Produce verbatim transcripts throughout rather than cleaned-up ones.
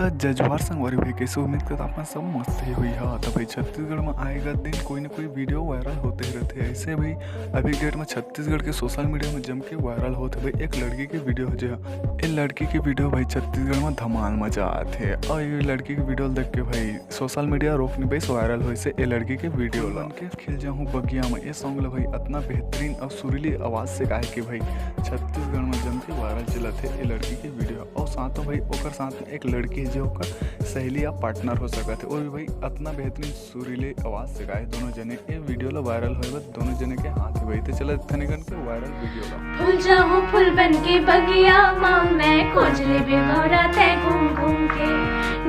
त जजवार संगवारी भाई, कैसे? उम्मीद करत आप मन सब मस्त ही हुई हा। त भाई, छत्तीसगढ़ में आएगा दिन कोई ना कोई वीडियो वायरल होते ही रहते हैं। ऐसे भाई, अभी डेट में छत्तीसगढ़ के सोशल मीडिया में जम के वायरल होते भाई एक लड़की के वीडियो, जो है, ये लड़की के वीडियो भाई छत्तीसगढ़ में धमाल मचा आते हैं। और ये लड़की के वीडियो देख के भाई सोशल मीडिया रोक नहीं पाइस वायरल होए से ए लड़की के वीडियो ला। बन के खिल जाहूँ बगिया में, ये सॉन्ग ला भाई इतना बेहतरीन और सुरीली आवाज़ से गाए के भाई छत्तीसगढ़ में जम के वायरल चलत है ए लड़की के वीडियो। और साथ में भाई ओकर साथ में एक लड़की है जो ओकर सहेली या पार्टनर हो सकत है, वो भी भाई इतना बेहतरीन सुरीले आवाज़ से गाए दोनों जने। ये वीडियो ला वायरल होए बर दोनों जने के हाथ है भाई। तो चला थने कन के वायरल वीडियो ला। फूल जाहूँ फूल बन के बगिया मा, मैं खोज लेबे भौरा तै घूम घूम के।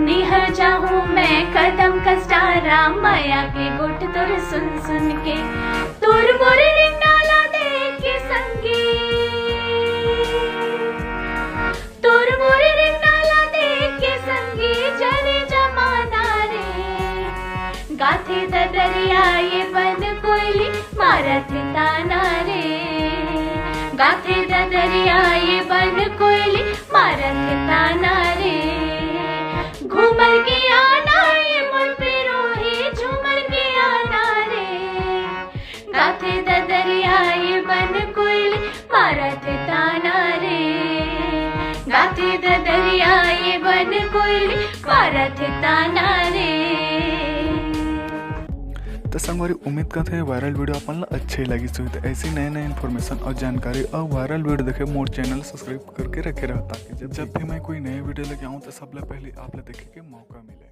निहर जाहूँ मैं कदम कस डारा, मया के गोठ तोर सुन सुन के। तोर मोर रिंगना ला देख के संगी, तोर मोर रिंगना ला देख के संगी, जरे जमाना रे। गाथे ददरिया ये बन कोयली, मारत ताना रे। गाथे ददरिया ये बन कोयली, मारत ताना रे। घूमर के आना ये मोर पिरोही, झूमर के आना रे। गाथे ददरिया ये बन कोयली, मारत ताना रे। गाथे ददरिया ये बन कोयली, मारत ताना रे। तो संगवारी, उम्मीद करते हैं वायरल वीडियो अपन ला अच्छे लगी। तो ऐसी नए नए इन्फॉर्मेशन और जानकारी और वायरल वीडियो देखे मोर चैनल सब्सक्राइब करके रखे रहो, ताकि जब जब भी मैं कोई नए वीडियो लेके आऊँ तो सबले पहले आप ला देखे के मौका मिले।